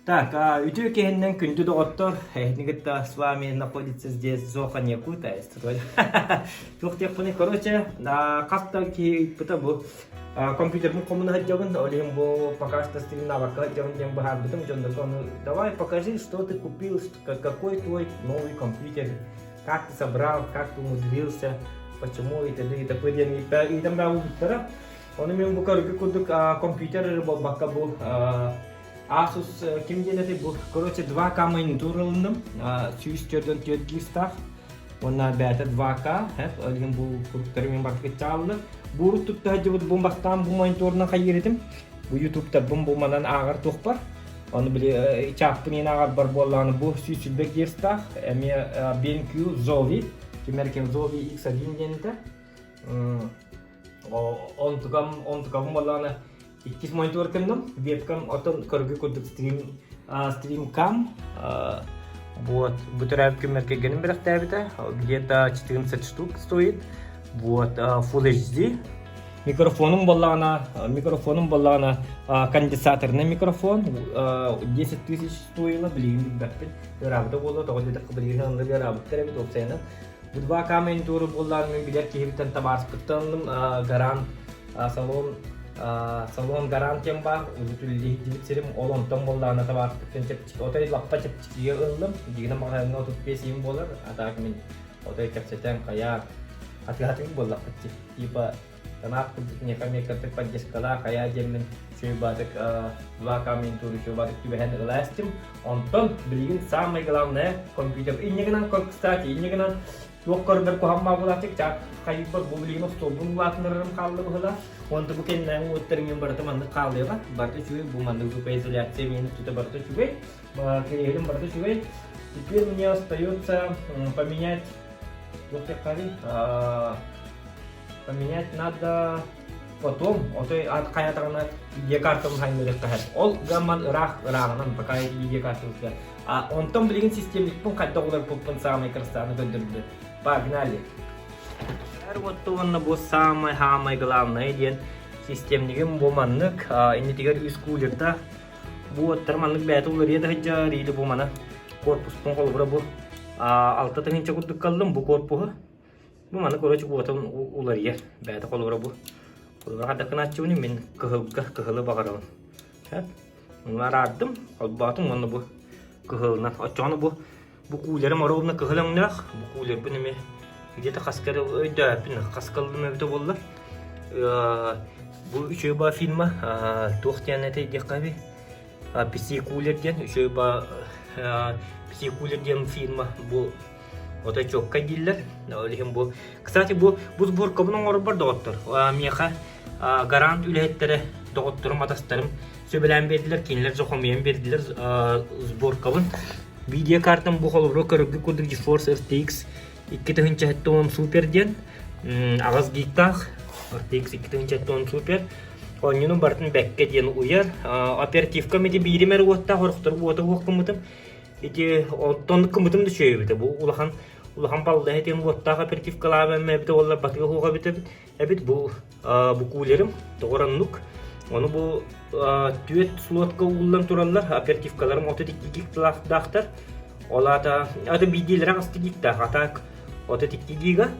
Так, үтүө киһиннэн күндү доҕоттор, эһигини кытта с вами находится здесь Зоха Якута. Туох диэхпиний, короче, хас да киһи ыйыппыта бу компьютербын хомуна сылдьабын, ол иһин бу пока что стримнаабакка сылдьабын диэн быһаарбытым дьоннорго ону давай покажи, что ты купил, какой твой новый компьютер, как ты собрал, как ты умудрился, почему и т.д. и т.п. диэн ыйытан баабыттара. Ону мин бу көргү курдук компьютер эрэ буолбакка бу Asus ким диэн этэй бу короче 2К монитор ылынным 144 гигстаах уонна бэйэтэ 2К ол иһин бу куруктары мин барытыгар чааллы буурут тутта сылдьыбыт бу бастаан бу мониторунан хайыыр этим бу ютубтарбын бу манан ааҕар туохпар ону били чааппын иэн ааҕарбар буоллаҕына бу 120 герцтаах эмиэ BenQ Zowie ким эрэ Zowie X1 диэн этэ онтукам онтукам буоллаҕына иккис монитор кынным вебкам оттон көргө курдук стрим стримкам вот бу төрөөбүт күммэр кэргэним бэлэхтээбитэ где-то 14 штук стоит вот Full HD микрофонум буоллаҕына микрофонум буоллаҕына конденсаторный микрофон 10 тысяч стоило билигин билбэппин ыараабыта буолуо тоҕо диэтэххэ билигин ыллар ыараабыттар эбит уопсайынан Бу 2К монитор буоллаҕына мин билэр киһибиттэн табаарыспыттан ыллым гарант салон салон гарант диэн баар урут үлэлиһдибит сирим ол онтон буоллаҕына табаарыспыттан чэпчэки отой лаппа чэпчэкигэ ыллым дигинэ маҕаһыыҥҥа 35 иһин буолар а так мин отой кэпсэтэн хайа атыыһатыгын буоллахпыт типа Танаах курдук некоммеркаттык поддержкалаах хайаа диэммин үчүгэй 2К монитор үчүгэй баатык түбэһэн ыла эстим. Онтон билигин самое главное компьютер. Инньэ гынан, кстати, инньэ гынан туох көрдөр куһаммаа булааччык чаак хайыппар бу билигин остуолбун улаатынарарым хаалла быһыла. Онто бу кэннээҥи уоттарым мин барыта маннык хаалыаҕа. Барыта үчүгэй, бу маннык звукоизоляция миэнэ тута барыта үчүгэй. Кириэһилим барыта үчүгэй. Теперь мне остается поменять туох диэххэ Поменять надо потом, отой хайатаҕына видеокартабын хайныырыахха сөп. Ол гамман ыраах ырааҕынан пока видеокартабытыгар. А онтон билигин системникпын хайдах уларыппыппын самый красаваны көрдөрдө. Погнали. Вот уонна бу самый самый главное диэн системнигим бу маннык иннитигэр үс кулердаах бу уоттар маннык бэйэтэ уларыйа да сылдьар или бу мана корпуспун холобура бу 6 тыһыынча курдук каллым бу корпуһу Бу маны короче уотун уларыйар. Бэйэтэ холобура бу. Холобура хайдах гынааччыбыный мин кыһылга кыһылы баҕарабын. Сөп. Ону араардым, холбоотум уонна бу кыһылынан. Оччоҕуна бу бу куулерым оруобуна кыһыл өҥнөөх. Бу куулербин эмиэ где-то хаска эрэ өйдөөппүн, хаска ыллым эбитэ буолла. Бу үчүгэй баа фильма туох диэн этэй диэххэ эбий. PC кулер диэн үчүгэй баа PC кулер диэн фильма бу Отой чуоккай дииллэр. Ол иһин бу Кстати, бу бу сборкабын оҥорорбор доҕоттор. Миэхэ гарант үлэһиттэрэ доҕотторум, атастарым сөбүлээн биэрдилэр, кинилэр же хомуйан биэрдилэр сборкабын. Видеокартам бу холобура көрөргө курдук GeForce RTX 2070 Super диэн аҕыс гигтаах RTX 2070 Super оонньууну барытын бэккэ диэн уйар. Оперативка миди биирим эрэ уоттаах, орохтору уота уох гыммытым. Ити оттон кымытым да үчүгэй Бу улахан улахан баллаһа этин уоттаах оперативкалаабым эбитэ уоллар батыга хуоха эбит эбит бу бу кулерым тоҕор оннук ону бу түөрт слотка ууллан тураллар оперативкаларым 32 гигтаахтар ол аата аты биирдиилэрэ хасты гигтаах а так 32 гига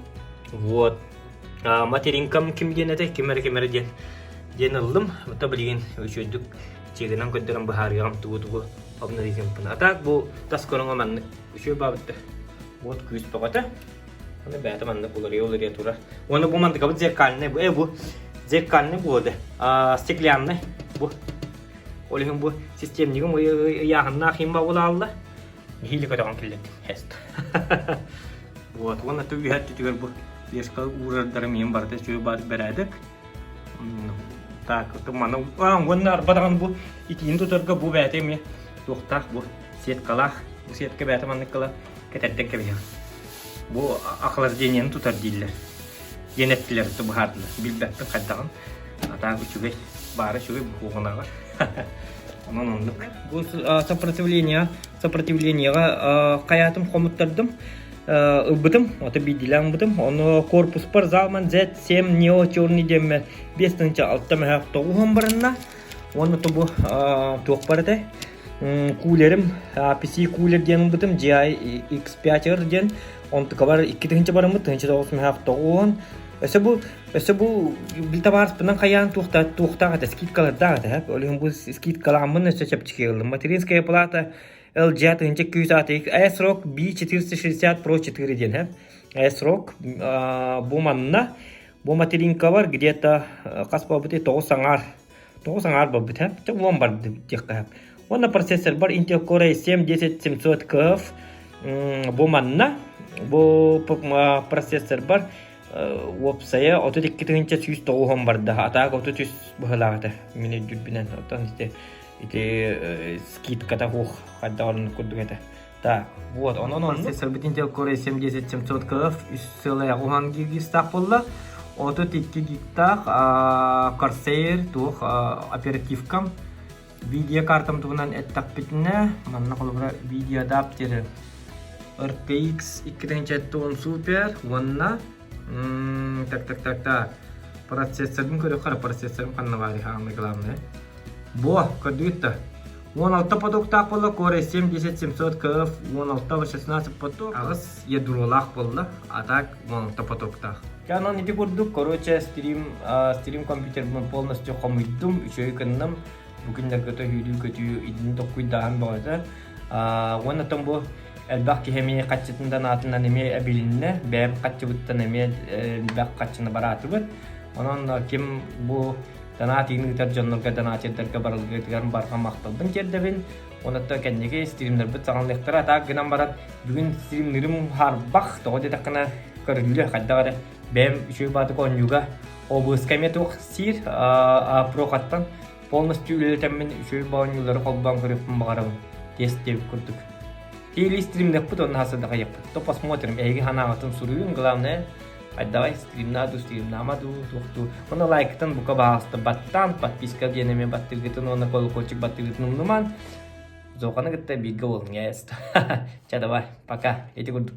вот материнкам ким диэн этэй ким эрэ ким эрэ диэн диэн ыллым это билигин үчүгэйдик чиэгинэн көрдөрөн быһаарыаҕым тугу тугу обновительпын. А так бу тас көрүҥэ маннык үчүгэй баабытта. Вот күүс бөҕөтө. Аны бэйэтэ маннык уларыйа уларыйа турар. Уонна бу мандыкабыт зеркальный. Бу, э, бу зеркальный буолуо а, стеклянный. Бу. Ол иһин бу системнигим ыйааһыннаах иһин баҕулаалла. Нэһиилэ көтөҕөн киллэрдим. Хест. Вот, уонна түгүһэр түтүгэр бу флешка уурардарым иһин барыта үчүгэй баар бэрээдэк. Так, маны уонна арба даҕаны бу итиини тутарга бу бэйэтэ эмиэ туохтаах бу сеткалаах. Бу сетка бэйэтэ маннык кыла кэтэрдэн кэбиһэҕин. Бу охлаждениены тутар дииллэр. Диэн эттилэр, быһаардылар. Билбэппин хайдаҕын. А так үчүгэй. Баара үчүгэй бу куоҕунааҕар. Онон оннук. Бу сопротивление, сопротивлениеҕа хайаатым хомуттардым. Ылбытым, ото биирдиилээн ылбытым. Ону корпуспар Zalman Z7 Neo черный диэммэ 5 тыһыынча алта мөһөөх тоҕуһун барынна. Уонна то бу туох бар этэй? Кулерим PC кулер диэн ылбытым GI X5 диэн онтукабар 2000 бараммыт 1990. Өссө бу өссө бу бил табаарыспынан хайаан туохта туохтаах этэ скидкалардаах этэ ол иһин бу скидкалааммын өссө чэпчэки ыллым. Материнская плата LG 1200 ATX ASRock B460 Pro 4 диэн ASRock бу манна бу материнкабар где-то хас буолбутый 9 аҥаар 9 аҥаар буолбут һэ уон барды диэххэ сөп. Уонна процессорбар Intel Core i7 10700 KF бу манна бу процессорбар уопсайа 32 190 барда а так 33 быһылаах этэ мин өйдүүрбүнэн оттон ити ити скидката суох хайдаҕын курдук этэ. Так, вот, онон процессорбыт Intel Core i7 10700 KF 3,8 гигистаах буолла. 32 гигтаах Corsair туох оперативкам. Видеокартам туһунан эттэхпитинэ, манна холобура видеоадаптеры RTX 2070 Super уонна так так так так процессорын көрүөххэ процессорым ханна баарый самое главное. Бо, көрдүгүт да. 16 потоктаах буолла, Core i7 10700 KF 16 16 поток, аҕыс ядролаах буолла, а так 16 потоктаах. Онон ити курдук, короче, стрим, стрим компьютербын полностью хомуйдум, үчүгэй гынным. Бу күннэргэ төһүүлүү-көтүү итини токкуйдааһын бөҕөтө. Уонна оттон бу элбэх киһи эмиэ хаччытын данаатынан эмиэ эбилиннэ, бэйэм хаччыбыттан эмиэ элбэх хаччыны бараатыбыт. Онон ким бу донат ыытар дьоннорго донатердарга барылгытыгар барҕа махталбын тиэрдэбин. Онон кэнники стримнэрбит саҕаланыахтара. Так гынан баран бүгүн стримнэрим харбах, тоҕо диэтэххинэ көрүллүө хайдах эрэ бэйэм үчүгэй баатык оонньууга обыска эмиэ туох сиир прокаттан полностью үлэлэтэммин үчүгэй оонньуулары холбоон көрүөхпүн баҕарабын тест диэбит курдук. Или стримнэхпит онно хасырдахайыахпыт. То посмотрим. Эһиги санааҕытын суруйун, главное давай стримнаа дуу, стримнаама дуу, туох дуу. Уонна лайктан бука баҕаста баттаан, подписка диэн эмиэ баттыыргытын уонна колокольчик баттыыргытын умнумаан. Зоқаны кытта бииргэ буолуҥ, Чэ, давай, пока. Ити курдук.